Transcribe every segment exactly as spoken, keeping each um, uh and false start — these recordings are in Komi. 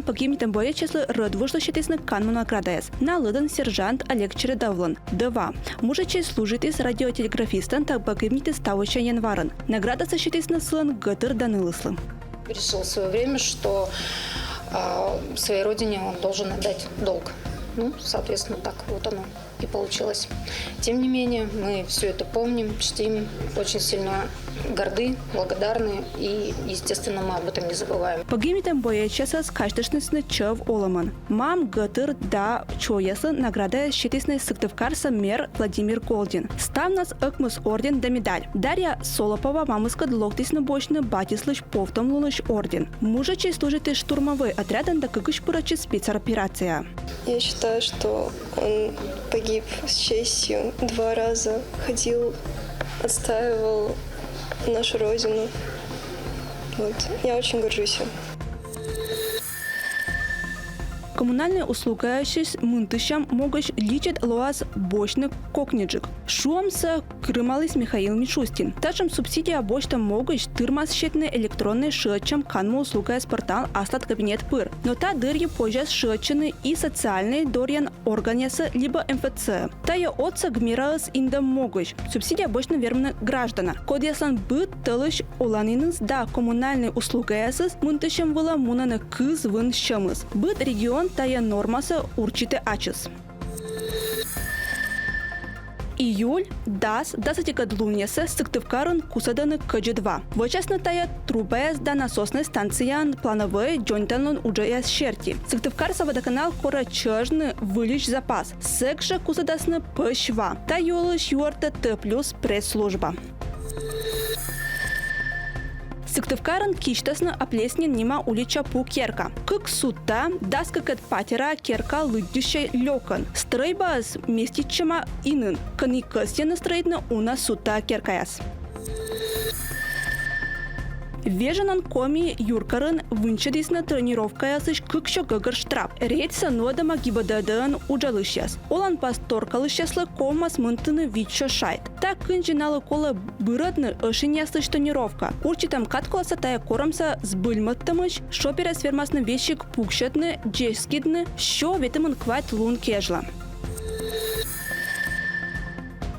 Погибнитӧм боечьяслы рӧдвужлы сетісны канму наградаяс. На лыдын сержант Олег Чередовлӧн, Дӧва. Мужичӧй служитіс радиотелеграфистӧн да погибнитіс тавося январын. Наградасӧ сетісны сылӧн гӧтыр да нылыслы. Решил в свое время, что а, своей родине он должен отдать долг. Ну, соответственно, так вот оно и получилось. Тем не менее, мы все это помним, чтим, очень сильно горды, благодарны и, естественно, мы об этом не забываем. Погибнитӧм боечьясӧс казьтыштісны чӧв олӧмӧн. Мам, гӧтыр да чойяслы наградаяс сетісны Сыктывкарса мэр Владимир Голдин. Ставнас ӧкмыс орден да медаль. Дарья Солопова мамыскӧд локтісны босьтны батьыслысь Повтӧмлунысь орден. Мужичӧй служитіс штурмовӧй отрядын да кыкысь пырӧдчис спецоперацияӧ. Я считаю, что он погиб с честью, два раза ходил, отстаивал нашу родину. Вот. Я очень горжусь им. Коммунальнӧй услугаясысь мынтысьӧм могысь личӧд лоас босьтны кокниджык. Шуӧмсӧ кырымаліс Михаил Мишустин. Татшӧм субсидия босьтӧм могысь тырмас сетны электроннӧй шыӧдчӧм канму услугаяс портал «Аслад кабинет» пыр. Но та дырйи позяс шыӧдчыны и социальнӧй дорйан органъясӧ либӧ МФЦ-ӧ. Тайӧ отсӧг мераыс индӧм могысь. Субсидия босьтны вермӧны граждана, кодъяслӧн быд тӧлысь оланіныс да коммунальнӧй услугаясыс мынтысьӧм вылӧ мунӧны кыз вын сьӧмыс. Быд регион тайӧ нормасӧ урчитӧ ачыс. Июль дас, дас ӧтикӧд лунъясӧ Сыктывкарын кусӧдӧны КГ-два. Вӧчасны тайӧ трубаяс да насоснӧй станцияын плановӧй дзоньтанлун уджъяс серти. Сыктывкарса водоканал корӧ чӧжны выльысь запас. Сэк жӧ кусӧдасны пӧсь ва. Та йылысь юӧртӧ Т плюс пресс-служба. Сыктывкарын кисьтасны Оплеснин нима улича пу керка. Кык судта, дас кыкӧд патераа керка лыддьыссьӧ лёкӧн. Стрӧйбаыс меститчӧма инын, кӧні кӧсйӧны стрӧитны уна судтаа керкаяс. Вежонӧн Коми юркарын вынсьӧдісны тонировкаясысь кыксё гӧгӧр штраф. Рейдсӧ нуӧдӧма ГИБДД-ын уджалысьяс. Оланпас торкалысьяслы ковмас мынтыны витсё шайт. Та кындзи налы колӧ бырӧдны ӧшиньяслысь тонировка. Урчитӧм кадколасӧ тайӧ корӧмсӧ збыльмӧдтӧмысь шоперъяс вермасны весиг пуксьӧдны дзескыдны сё ветымын квайт лун кежлӧ.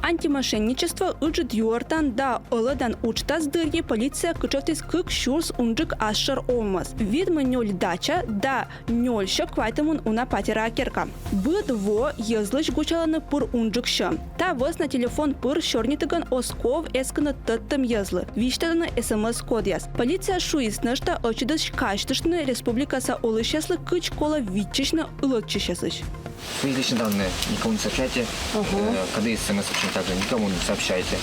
Антимошенничество ыджыд юӧртан да ӧлӧдан уджтас дырйи полиция кытшовтіс кык сюрс унджык асшӧр овмӧс, витмы нёль дача да нёльсё квайтымын уна патераа керка. Быд во йӧзлысь гусялӧны пыр унджык сьӧм. Та вӧсна телефон пыр сёрнитігӧн оз ков эскыны тӧдтӧм йӧзлы. Висьталӧны СМС-кодъяс. Полиция шуис нӧшта ӧтчыдысь казьтыштны республикаса олысьяслы, кыдз колӧ виччысьны ылӧдчысьясысь. Свои личные данные никому не сообщайте. Ага. Э, коды СМС точно так же никому не сообщайте.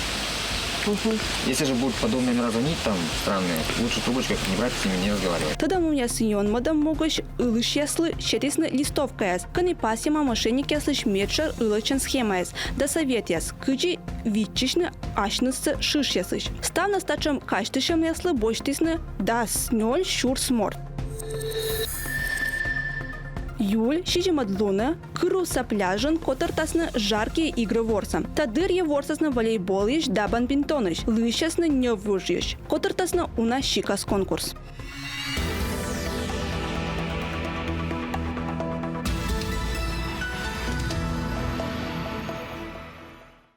Ага. Если же будут подобные номера звонить, там, странные, лучше трубочку не брать, с ними не разговаривать. Тӧдӧмлунъяс ёнмӧдӧм могысь ылысьяслы сетісны листовкаяс, кӧні пасйӧма мошенникъяслысь медшӧр ылӧдчан схемаяс да советъяс, кыдзи виччысьны асьнысӧ шышъясысь. Ставнас татшӧм казьтысьӧмъяслы босьтісны дас нёль сюрс морт. Июль сизимӧд лунӧ Кырувса пляжын котыртасны «Жаркие игры» ворсӧм. Та дырйи ворсасны волейболысь да бадминтонысь, лыйсясны ньӧввужйысь. Котыртасны уна сикас конкурс.